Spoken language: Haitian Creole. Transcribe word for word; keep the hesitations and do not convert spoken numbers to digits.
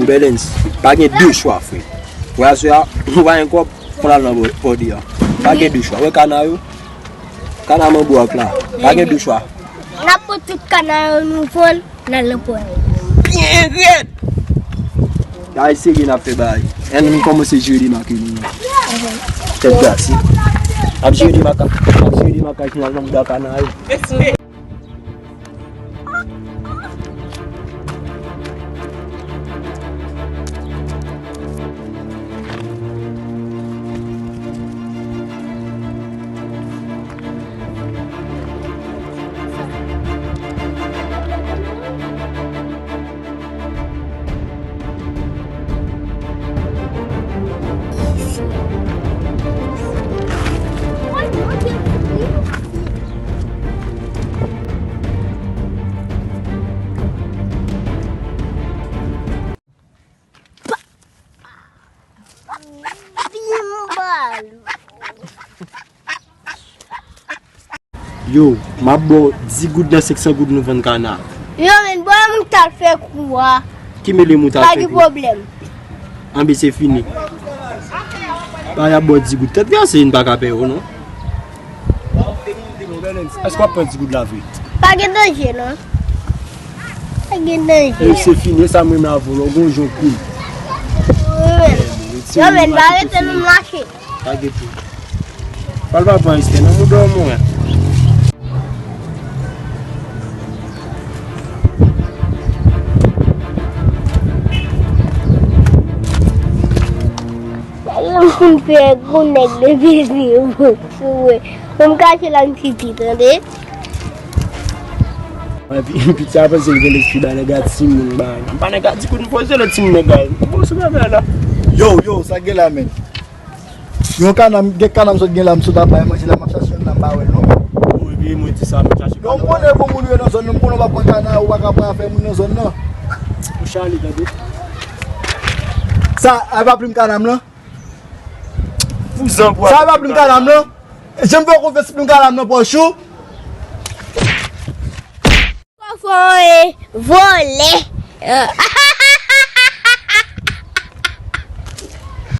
Bèlens, pa gen de chwa, frè. Wè, aswè a, ou pa gen kòb, pou n al nan bò-, bòdè a. Pa gen de chwa. Wè kana yo? Kana manbo ak la. Pa gen de chwa. N ap pran tout kana yo, nou vann, n al nan pòl. Byen rèd! Ay, serye n ap fè bagay. Ann kòmanse jere de make nou. Tèt glase. Ap jere de make, ap jere de make, final nan mouda kana yo. Yo, m ap ba w dis goud nan senk san goud nou vann kana. Yo, men, bò moun k t al fè kou a. Ki mele moun t al fè kou? Pa gen pwoblèm. Anben, se fini. Pa y ap ba w dis goud. Tèt glase, n pa ka pè w, non. Èske w ap pran dis goud la vre? Pa gen danje, non. Pa gen danje. E se fini, e sa m renmen avè w, lè w gon jan w koul. Wi, men. Yo, men, pa rete nou mache. Pa gen tou. Pral pa pran riske, non, mouda w mwen. Yon moun pè gon nèg de vizi sou mwen. Pou m kache la, m piti, tande. Epi, piti a panse l gen lespri ba nèg a timoun, ba. M pa nèg a di kout m poze lè timoun nèg a. Bon, se bagay la. Yo, yo, sa gen la, men. Yon kana m, gen kana m sot gen la, m sot ap bay manje la, m ap chache youn la, m pa wè l non. Bon, epi mwen di sa, m chache kana. Yon konnen pou moun yo nan zòn nan, m konnen w pa pran kana, ou pa ka pran afè moun nan zòn nan. Ou chale, tande. Sa, a pa plim kana m lan? Vouzan pou. Sa, a pa plim kana m lan? Jan m fè w konfyans, plim kana m nan pòch ou? Kòfò e vòlè. Ah,